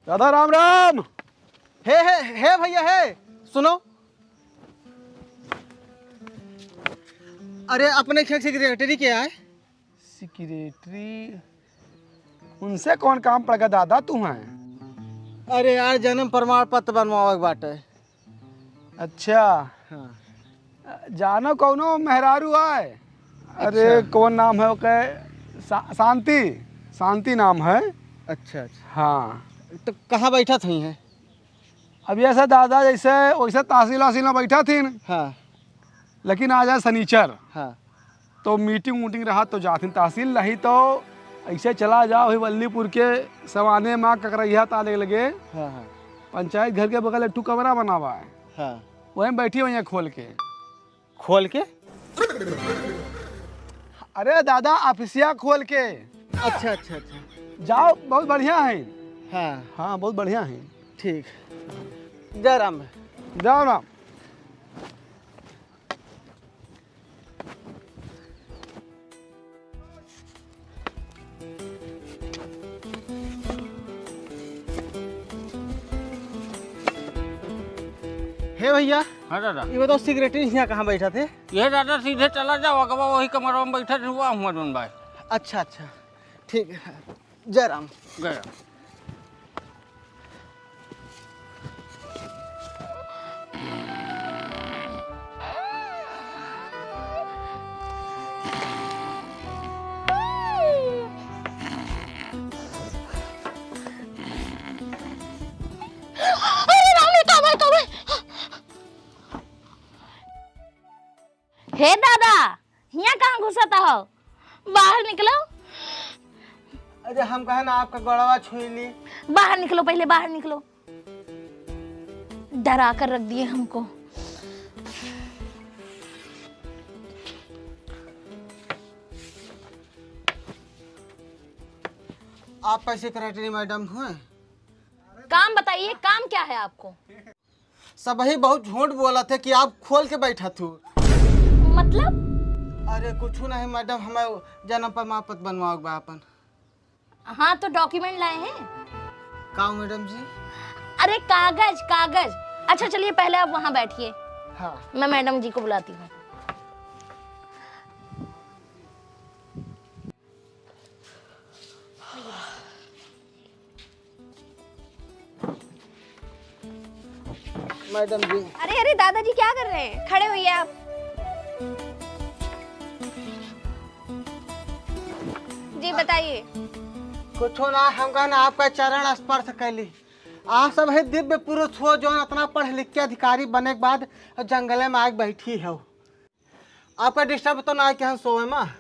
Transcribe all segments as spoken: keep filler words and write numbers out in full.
दादा राम राम। हे, हे, हे भैया, हे, सुनो। अरे, अपने खेत सेक्रेटरी के आए? सेक्रेटरी? उनसे कौन काम पड़ गया दादा, तू हैं? अरे यार, जन्म प्रमाण पत्र बनवावे के बाटे। अच्छा। हाँ। जानो कौनो मेहरारू आए? अरे, अच्छा। कौन नाम है ओके? शा-, शांति, शांति नाम है। अच्छा, अच्छा। हाँ। तो कहाँ बैठा थी हैं? अब ऐसा दादा, जैसे वैसे तहसील वहसील में बैठा थी न। हाँ। लेकिन आज है सनीचर। हाँ। तो मीटिंग वूटिंग रहा तो जाथिन तहसील, नहीं तो ऐसे चला जाओ ही वल्लीपुर के सवाने माँ ककरैया ताले लगे। हाँ, हाँ। पंचायत घर के बगल एक ठो कमरा बना हुआ है। हाँ। वहीं बैठी हुई है खोल के। खोल के? अरे दादा, ऑफिसिया खोल के। अच्छा, अच्छा, अच्छा। जाओ, बहुत बढ़िया है। हाँ। हाँ, बहुत बढ़िया है। ठीक। जय राम। जय राम। हे भैया, हाँ दादा। ये बताओ, सेक्रेटरी यहाँ कहाँ बैठा थे? ये दादा सीधे चला जाओ, अगवा वही कमरा में बैठा थे, हुआ हुआ जोन बाय। अच्छा, अच्छा, ठीक है। जय राम। गया। अरे राम रे, का भाई, का भाई? हे दादा, हियाँ कहाँ घुसता हो? बाहर निकलो। अरे हम कहे ना आपका गोड़वा छुई ली। बाहर निकलो, पहले बाहर निकलो। डरा कर रख दिए हमको। आप कैसे सेक्रेटरी मैडम हुए? काम बताइए, काम क्या है आपको? सबही बहुत झूठ बोलत है कि आप खोल के बैठा थू। मतलब? अरे कुछ नहीं मैडम, हमें जन्म प्रमाण पत्र बनवाओ बा अपन। हाँ, तो डॉक्यूमेंट लाए हैं? का मैडम जी? अरे कागज, कागज। अच्छा चलिए, पहले आप वहाँ बैठिए। हाँ। मैं मैडम जी को बुलाती हूँ। मैडम जी। अरे, अरे, दादाजी क्या कर रहे हैं? खड़े होइए आप। जी, बताइए। कुछो ना, हम कहन आपका चरण स्पर्श कैली। आप सब है दिव्य पुरुष हो, जो इतना पढ़ लिख के अधिकारी बने के बाद जंगले में आके बैठी हो। आपका डिस्टर्ब तो ना है कि हम सोए में?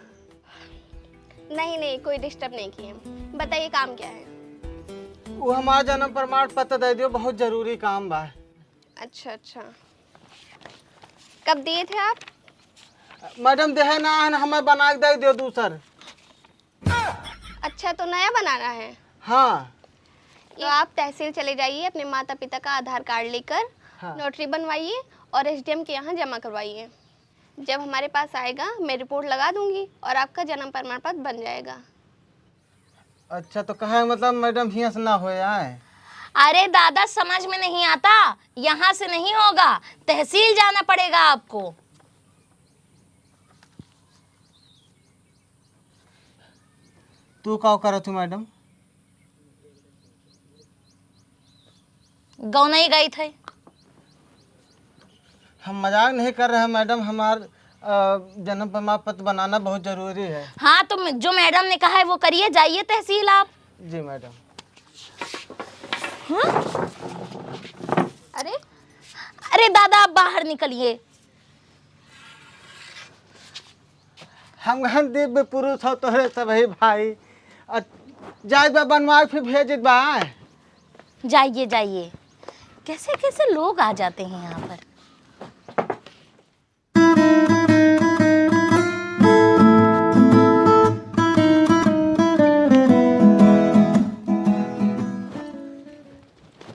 नहीं, नहीं, कोई डिस्टर्ब नहीं किए। बताइए, काम क्या है? वो हमारा जन्म प्रमाण पत्र दे दियो, बहुत जरूरी काम बा। अच्छा, अच्छा। कब दिए थे आप? मैडम, देहे ना है, हमें बना के दे दियो दूसर। अच्छा, तो नया बनाना है? हाँ। तो आप तहसील चले जाइए, अपने माता पिता का आधार कार्ड लेकर हाँ। नोटरी बनवाइए और एसडीएम के यहाँ जमा करवाइए। जब हमारे पास आएगा, मैं रिपोर्ट लगा दूंगी और आपका जन्म प्रमाण पत्र बन जाएगा। अच्छा, तो कहे मतलब मैडम हियाँ से ना होए आए? अरे दादा, समझ में नहीं आता, यहाँ से नहीं होगा, तहसील जाना पड़ेगा आपको। तू का करत हूँ मैडम? गौनई गई थे। हम मजाक नहीं कर रहे हैं मैडम, हमार, अ, जन्म प्रमाण पत्र बनाना बहुत जरूरी है। हाँ, तो म-, जो मैडम ने कहा है वो करिए, जाइए तहसील आप। जी मैडम। हाँ? अरे, अरे दादा, आप बाहर निकलिए। हम गहन दिव्य पुरुष हो तोहरे सबही भाई। अ, जाइत बा बनवाए फिर भेजित बा। जाइए, जाइए। कैसे, कैसे लोग आ जाते हैं यहाँ पर।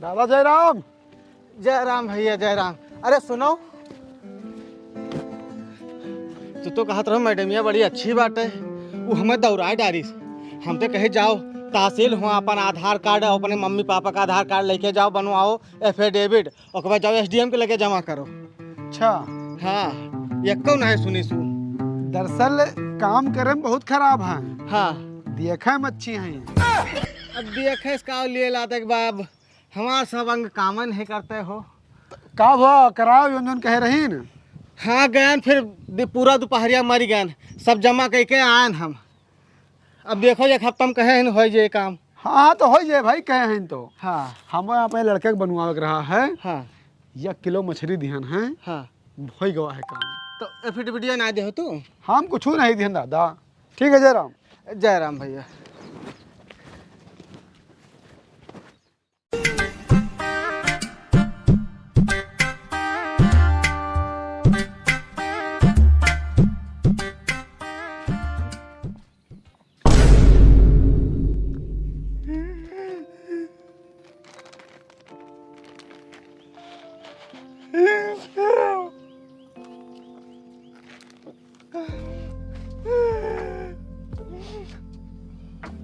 दादा जयराम। जय राम भैया, जय राम। अरे सुनो, तू तो कहत रहो मैडमिया बड़ी अच्छी बाटे, वो हमें दौड़ाए डारिस। हम तो कहे जाओ, तहसील हुआ अपन आधार कार्ड और अपने मम्मी पापा का आधार कार्ड लेके जाओ, बनवाओ एफिडेविट, ओकर बाद जाओ एसडीएम के लगे जमा करो। अच्छा। हाँ, एक्को नहीं सुनिसु। दरअसल काम करे में बहुत खराब है। हाँ। देखे में अच्छी हैं। अब देखे से का लिए लाते के बाब, हमार सब अंग कामन है करते हो। का हुआ, कराओ जौन जौन कहे रहीन? हाँ, गयन फिर दि-, पूरा दोपहरिया मरी गयन, सब जमा कइके आयन हम। अब देखो, एक हफ्ता में कहे हन, होइ जाए काम। हाँ, तो होइ जाए भाई, कहे हन तो। हाँ। हम अपने लड़के के बनवावे के रहा है। हाँ। एक किलो मछरी दिहन है। हाँ। होइ गवा है काम। तो एफिडेविटिया ना दे हो तू? हम कुछ नहीं दिहन दादा। ठीक है, जय राम। जय राम भैया।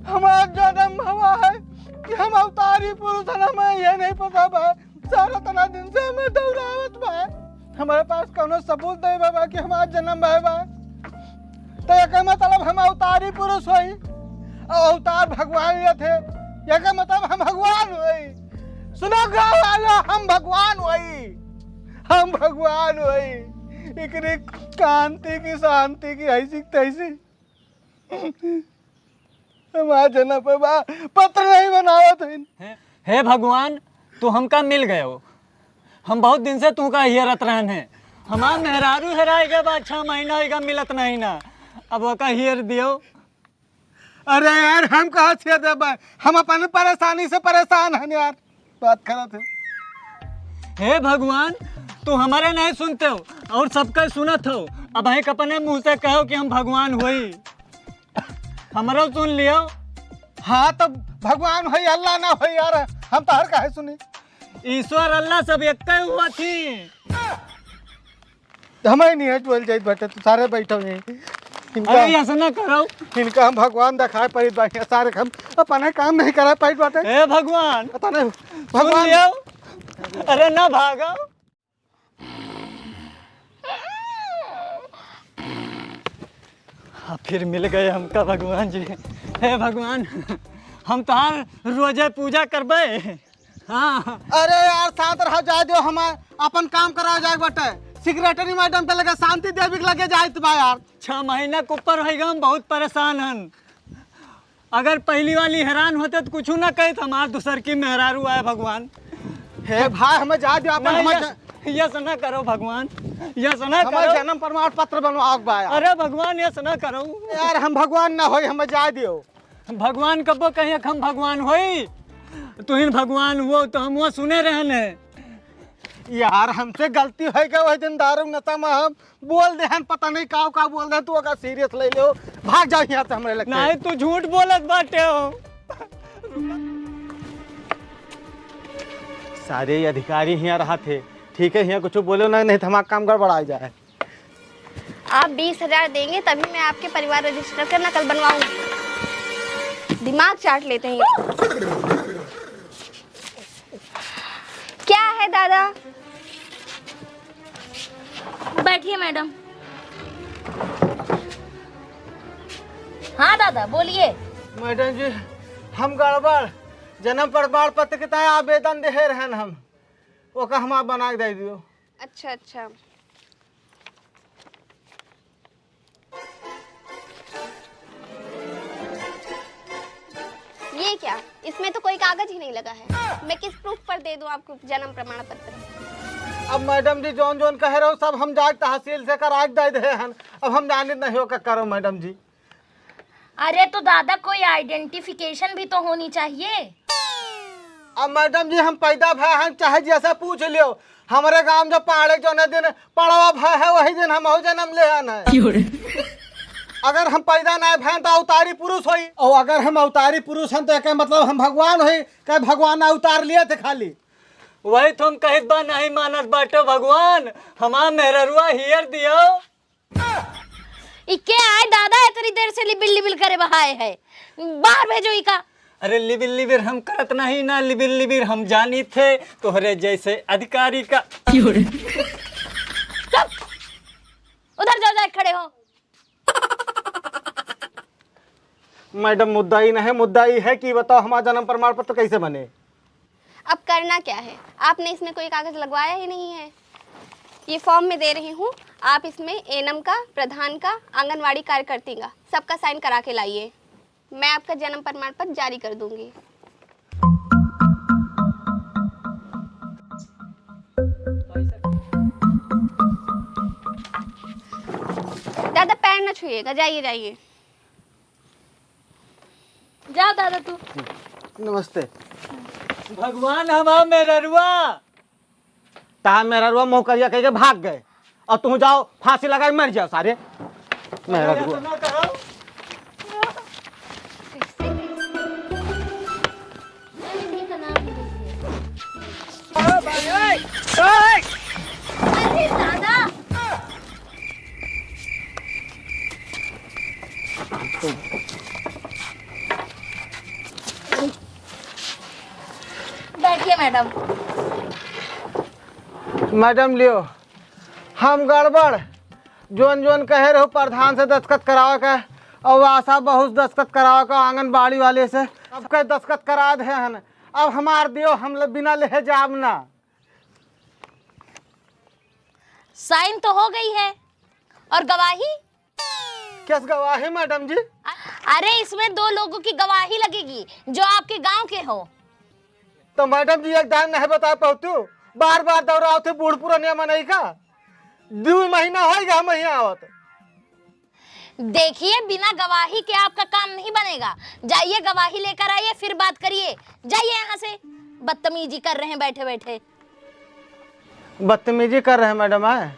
हमार जन्म हवा है कि हम अवतारी पुरुष हन, हमें ये नहीं पता बा। सारा तना दिन से हमें दौड़ावत बा, हमारे पास कौनो सबूत नहीं बा, बा कि हमार जन्म भय बा। तो एकर मतलब हम अवतारी पुरुष होई, और अवतार भगवान लेत है, एकर मतलब हम भगवान होई। सुनो गाँव वालों, हम भगवान होई, हम भगवान होई। एकरे कांति की, शांति की, ऐसी तैसी। हमार जन्म पे बा, पत्र नहीं बनावत हइन। हे, हे भगवान, तू हमका मिल गयो। हम बहुत दिन से तू का हियरत रहन है। हमार मेहरारू हेराए गए बा, छह महीना होइगा मिलत नहीं ना। अब ओका हियर दियो। अरे यार, हम कहाँ से देबे? हम अपन परेशानी से परेशान हन यार। बात करत है। हे भगवान, तू हमारे नहीं सुनते हो और सबके सुनत हो। अब एक अपने मुंह से कहो कि हम भगवान होई, हमरो सुन लियो। हाँ, तो भगवान होई, अल्लाह ना होई यार, हम तो हर काहे सुनी? ईश्वर अल्लाह सब एक ही हुआ थी। हमें नहीं है बोल जाइत बाटे, तू सारे बैठो नहीं। इनका अरे, ऐसा ना करो। इनका हम भगवान दिखाए परित बाटे, सारे हम अपने काम नहीं करे परित बाटे। हे भगवान, पता नहीं सुन भगवान। लियो। अरे ना भागो। हाँ, फिर मिल गए हमका भगवान जी। हे भगवान, हम तोहार रोजे पूजा करबे। हाँ। अरे यार, शांत रहो, जाए दो, हम अपन काम करावे जाए के बाटे। सेक्रेटरी मैडम के लगे, शांति देवी के लगे जाइत बा यार। छह महीना के ऊपर होइगा, हम बहुत परेशान हन। अगर पहली वाली हैरान होते तो कुछ ना कहत, हमार दूसर की मेहरारू आए भगवान। हे भाई, हमें जाए दो अपन, नहीं, हमें यस, ज- यस ना करो भगवान, यस ना हमें करो। जन्म प्रमाण पत्र बनवाओ बा यार। अरे भगवान, यस ना करो। यार, हम भगवान ना होई, हमें जाए दियो। भगवान कबो कहीं हम भगवान होई? तुहिन भगवान हुओ तो हम वो सुने रहन है। यार, हमसे गलती होइ गई, वही दिन दारू नशा में हम बोल देहन, पता नहीं का का बोल देहन, तू ओका सीरियस ले ले हो। भाग जाओ यहाँ से हमरे लगे। नहीं, तू झूठ बोलत बाटे हो। सारे अधिकारी यहाँ रहा थे, ठीक है, यहाँ कुछ बोलो ना, नहीं तो हमारा काम गड़बड़ा जाए। आप बीस हजार देंगे तभी मैं आपके परिवार रजिस्टर का नकल बनवाऊंगी। दिमाग चाट लेते हैं ये। क्या है दादा? बैठिए मैडम। हाँ दादा, बोलिए। मैडम जी, हम गड़बड़ जन्म प्रमाण पत्र के ताई आवेदन देहे रहन हम, ओका हमार बना के दे दियो। अच्छा, अच्छा। ये क्या? इसमें तो कोई कागज ही नहीं लगा है। मैं किस प्रूफ पर दे दूं आपको जन्म प्रमाण पत्र? अब मैडम जी, जौन जौन कह रहे हो, सब हम जाके तहसील से करा के दे दे हन। अब हम जानित नहीं हो का करो मैडम जी। अरे तो दादा, कोई आइडेंटिफिकेशन भी तो होनी चाहिए। अब मैडम जी, हम पैदा भए हैं, चाहे जैसे पूछ लियो, हमरे गांव जो पहाड़े जौने दिन पड़वा भए है, वही दिन हमहू जन्म ले आन है। क्यों रे? अगर हम पैदा ना भए तो अवतारी पुरुष होई, और अगर हम अवतारी पुरुष हैं तो एके मतलब हम भगवान होई, कहे भगवान ना अवतार लिए थे खाली। वही तो हम कहित बा, नहीं मानत बाटो भगवान, हमार मेहररुआ हियर दियो। ई के आए दादा, इतनी देर से लिबिल लिबिल करे बहाए है, बाहर भेजो इका। अरे लिबिर लिबिर हम करत नहीं ना, लिबिर लिबिर हम जानी थे तोहरे जैसे अधिकारी का। चुप! उधर जाओ, जाए खड़े हो। मैडम, मुद्दा ई नहीं, मुद्दा ई है कि बताओ हमारा जन्म प्रमाण पत्र कैसे बने? अब करना क्या है, आपने इसमें कोई कागज लगवाया ही नहीं है। ये फॉर्म मैं दे रही हूँ, आप इसमें एनम का, प्रधान का, आंगनवाड़ी कार्यकर्ती का, सबका साइन करा के लाइए। मैं आपका जन्म प्रमाण पत्र जारी कर दूंगी। दादा, पैर न छुइएगा, जाइए, जाइए। जाओ दादा तू। नमस्ते। भगवान हमार मेहररुआ। तहार मेहररुआ मुँह करिया कह के भाग गए और तू जाओ फांसी लगाई मर जाओ सारे। मेहररुआ। अरे दादा। बैठिए मैडम। मैडम लियो, हम गड़बड़, जोन जोन कहे रहो प्रधान से दस्तखत करावे का, और आशा बहू से दस्तखत करावे का, आंगनबाड़ी वाले से, सबके दस्तखत करा दे हन। अब हमार दियो, हम ल-, बिना लेहे जाब ना। साइन तो हो गई है, और गवाही? किस गवाही मैडम जी? अ-, अरे, इसमें दो लोगों की गवाही लगेगी जो आपके गांव के हो। तो मैडम जी, एक दान नहीं बता पाऊ तू, बार बार दौड़ाओ थे बूढ़ पुरानिया मनई का। दो महीना होइगा हम यहाँ आवत। देखिए, बिना गवाही के आपका काम नहीं बनेगा। जाइए, गवाही लेकर आइए, फिर बात करिए। जाइए यहाँ से, बदतमीजी कर रहे हैं बैठे बैठे। बदतमीजी कर रहे हैं मैडम, आए?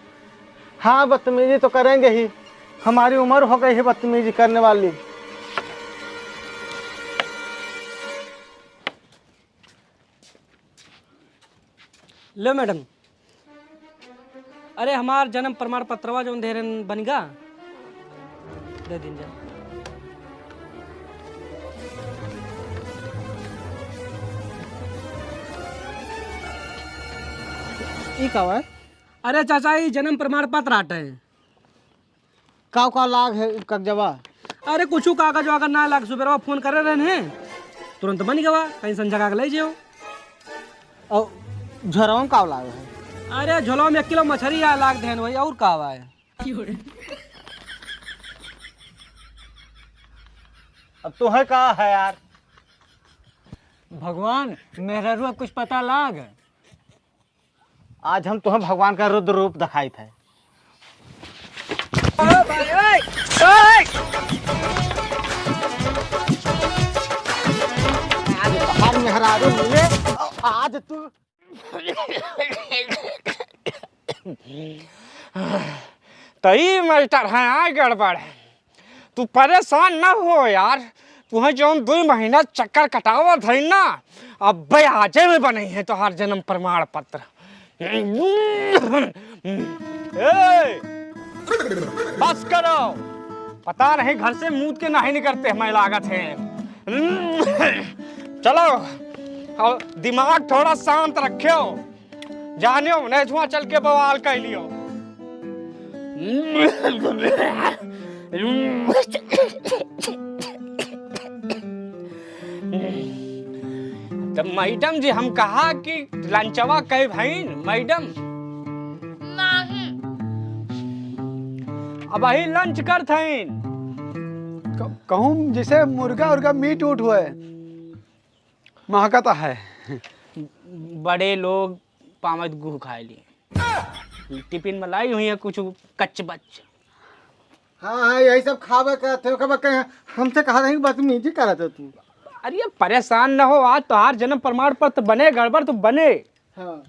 हाँ, बदतमीजी तो करेंगे ही। हमारी उम्र हो गई है बदतमीजी करने वाली। लो मैडम, अरे हमार जन्म प्रमाण पत्रवा जौन दे रहन बनिगा, दे दिन जा। ई का बा? अरे चाचा, ई जन्म प्रमाण पत्र आटे। काव काव लाग है कागजवा? अरे कुछ कागज वागज ना लाग, सुबेरवा फोन करे रहन है, तुरंत बन गवा, कहीं संझा का ले जियो। और झोरवा में काव लाग है? अरे झोलवा में एक किलो मछरी आ लाग देन वही, और का बा? अब तोहे का है यार? भगवान, मेहररुआ कुछ पता लाग? आज हम तोहे भगवान का रुद्र रूप दिखाइत है। आज तोहार मेहरारू मिले, आज तू। तई मास्टर है, आ गड़बड़ है। तू परेशान न हो यार, तुहे जौन दुइ महीना चक्कर कटावत है ना, अब्बे आजे में बनई है तोहार जन्म प्रमाण पत्र। ए, बस करो, पता नहीं घर से मूत के नहीं निकरते हमें लागत है। चलो, और दिमाग थोड़ा शांत रखियो। जानियो, नहीं धुआं चल के बवाल कर लियो। तो मैडम जी, हम कहा कि लंचवा कहे भईन, मैडम? नहीं। अब वही लंच करत हईन। क-, कहूँ जैसे मुर्गा उर्गा मीट उट हुए, महकता है। बड़े लोग पावत गुह खाए लिए। टिफिन में लाई हुई है कुछ कच्च बच्च। हाँ, हाँ, यही सब खावे का थे, ओकर बाद कहे, "हमसे कहा नहीं, बदतमीजी करत हो तू।" अरे परेशान न हो, आज तोहार जन्म प्रमाण पत्र बने, गड़बड़ तो बने। हाँ।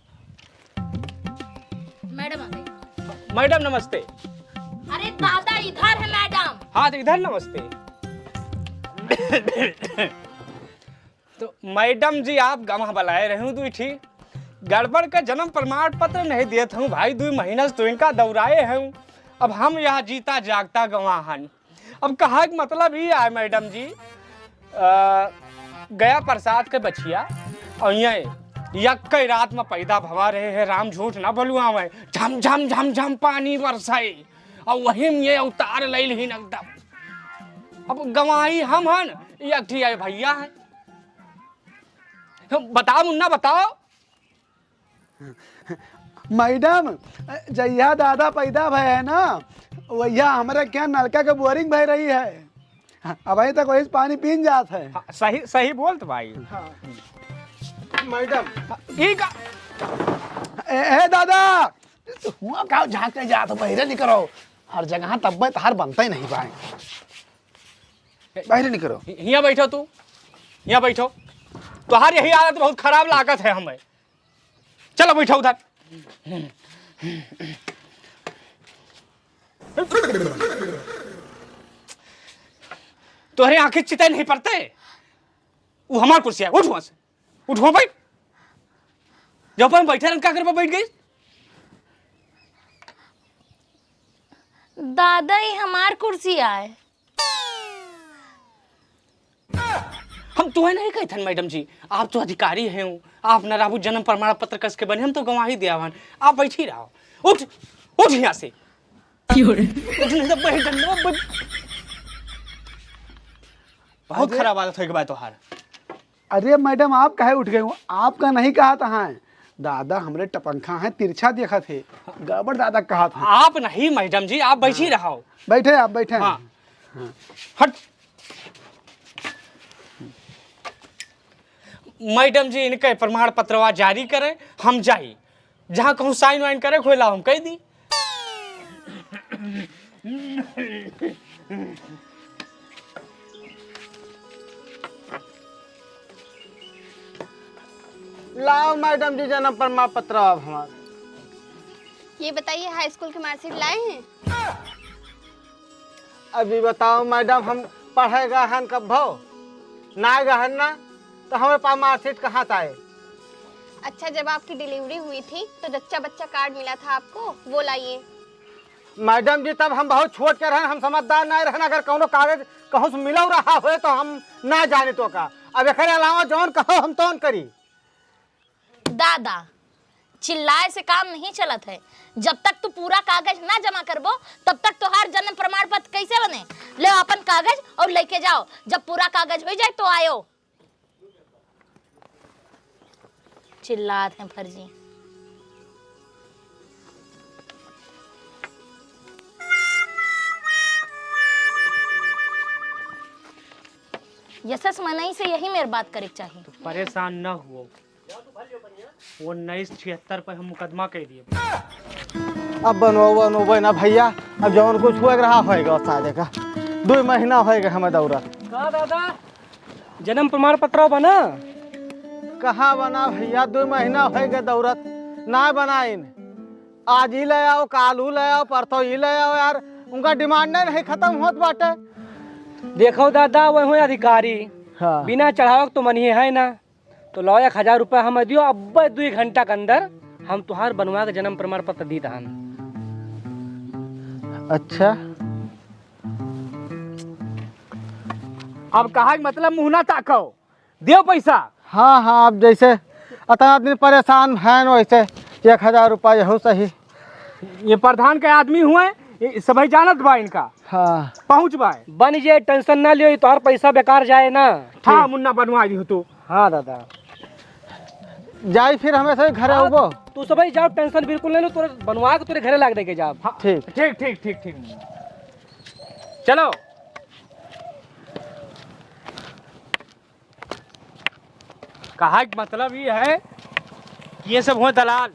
मैडम आ गई। मैडम नमस्ते। अरे दादा, इधर है मैडम। हाँ, तो इधर नमस्ते। तो मैडम जी, आप गवाह बुलाए रहे हूँ दुई ठी। गड़बड़ का जन्म प्रमाण पत्र नहीं देत हूँ भाई, दुई महीना से तो इनका दौराए हूँ। अब हम यहाँ जीता जागता गवाह हन। अब कहा के मतलब ई आए मैडम जी, अ, गया प्रसाद के बछिया, और ये यक्के रात में पैदा भवा रहे हैं, राम झूठ ना बोलुआवे, झम झम झम झम पानी बरसाई, और वही में ये अवतार लैल ही एकदम। अब गवाही हम हन, एक ठी आए भैया हैं। बताओ मुन्ना, बताओ। मैडम, जहिया दादा पैदा भए है ना, वहिया हमरे क्या नलका के बोरिंग भए रही है। अबहीं तक वही से पानी पीन जात है। हाँ, सही, सही बोलत भाई। हाँ। मैडम। ई का? ए, ए दादा, हुआ का झांके जात, बहिरे निकरो। हर जगह तब्बे तहार बनते नहीं पाए। बहिरे निकरो। हि-, हियाँ बैठो तू, हियाँ बैठो। तोहार यही आदत बहुत खराब लागत है हमें। चलो बैठो उधर। तोहरे आँखें चिते नहीं पड़ते? वो हमार कुर्सी है, उठ वहाँ से, उठ वहाँ बैठ। जब हम बैठे रहन, का करबा बैठ गई? दादा, ये हमार कुर्सी आए। हम तुहे नहीं कही थन मैडम जी, आप तो अधिकारी हैं, आप न राबू जन्म प्रमाण पत्र कस के बने, हम तो गवाही दिया हन। आप बैठी रहो, उठ, उठ यहाँ से। क्यों रे? उठ नहीं तो बैठ, बैठ। बहुत अरे। खराब आदत हो गई तोहार। अरे मैडम, आप काहे उठ गए हो? आपका नहीं कहा था, हाँ। दादा हमरे टपंखा हैं, तिरछा देखत है। गड़बड़ दादा कहा था। आप नहीं मैडम जी, आप बैठी हाँ। रहो। बैठे आप, बैठे। हाँ। हाँ। हट। मैडम जी, इनके प्रमाण पत्रवा जारी करें, हम जाई। जहाँ कहूँ साइन वाइन करे, खोला हम कह दी। लाओ मैडम जी, जन्म प्रमाण पत्र अब हमार। ये बताइए, हाई स्कूल की मार्कशीट लाए हैं? अभी बताओ मैडम, हम पढ़े गए हन कब भो? ना गए हन ना, तो हमारे पास मार्कशीट कहाँ से आए? अच्छा, जब आपकी डिलीवरी हुई थी, तो जच्चा बच्चा कार्ड मिला था आपको, वो लाइए। मैडम जी, तब हम बहुत छोट के रहन, हम समझदार नहीं रहन। अगर कौनो कागज कहूँ से मिलो रहा होए, तो हम ना जाने तो का। अब एकरे अलावा जौन कहो, हम तौन करी। दादा, चिल्लाए से काम नहीं चलत है। जब तक तू पूरा कागज ना जमा करबो, तब तक तोहार जन्म प्रमाण पत्र कैसे बने? ले अपन कागज और लेके जाओ, जब पूरा कागज हो जाए तो आयो। चिल्लात हैं फर्जी। यशस मनई से यही मेर बात करे के चाही। तो परेशान न हुओ, वो उन्नीस छिहत्तर पे हम मुकदमा कर दिए। अब बनवाओ, बनवाओ ना भैया, अब जौन कुछ हुए रहा होएगा, साले का दो महीना होएगा हमें दौरत। का दादा, जन्म प्रमाण पत्र बना? कहाँ बना भैया, दो महीना होएगा दौरत, ना बनाइन। आज ही ले आओ, काल ही ले आओ, परसों ही ले आओ यार, उनका डिमांड नहीं खत्म होत बाटे। देखो दादा, वह हुए अधिकारी, हाँ। बिना चढ़ावक तो मनिए है ना, तो लो एक हजार रुपया हमें दियो, अब्बे दुई घंटा के अंदर हम तुहार बनवा के जन्म प्रमाण पत्र दी दहन। अच्छा। अब कहा कि मतलब मुँह ना ताको, दियो पैसा। हाँ, हाँ, अब जैसे अतना आदमी परेशान हैं, वैसे एक हजार रुपया हो सही। ये प्रधान के आदमी हुए, ये सभी जानत बा इनका। हाँ। पहुँच बा। बन जे, टेंशन ना लियो, ये तोहार पैसा बेकार जाए ना। हाँ, ठीक। मुन्ना बनवा दी हो तू। हाँ दादा। जाई फिर हमें से घरे हाँ, आउबो। तू सभी जाओ, टेंशन बिल्कुल नहीं लो, तोरे बनवा के तोरे घरे लाग दे के जाब। हाँ, ठीक। ठीक, ठीक, ठीक, ठीक। चलो। कहा कि मतलब ये है कि ये सब हुए दलाल।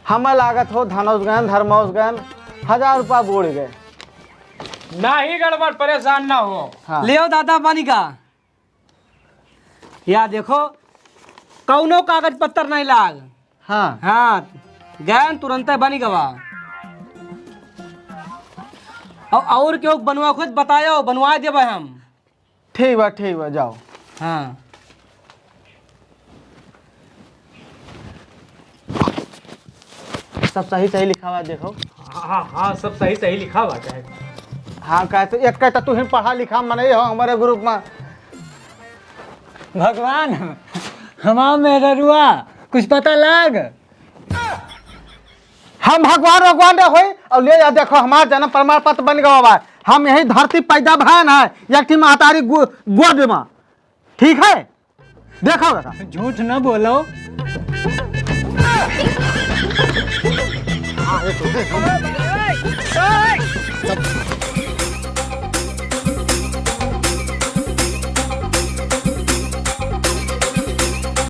हमें लागत हो धनौस गयन, धर्मौस गयन, हजार रुपया बूड़ गए। ना ही गड़बड़, परेशान ना हो। हाँ। ले आओ दादा पानी का। या देखो, कौनो कागज पत्तर नहीं लाग। हाँ। हाँ, गयन तुरंते बनी गवा। और, और क्यों बनवा खुद बतायो, बनवा देबे हम। ठीक बा, ठीक बा, जाओ। हाँ। सब सही सही लिखा बा, देखो। हाँ, हाँ, हाँ, सब सही सही लिखा बा, चाहे। हाँ, काहे तो एक कहता तू ही पढ़ा लिखा मनई हो हमारे ग्रुप में। भगवान, हमार मेहररुआ कुछ पता लाग? हम भगवान भगवान ना होई। और ले जा, देखो, हमार जन्म प्रमाण पत्र बन गवा बा। हम यही धरती पैदा भयन है, एक ठी महतारी गो-, गोद में। ठीक है, देखो दादा। झूठ ना बोलो।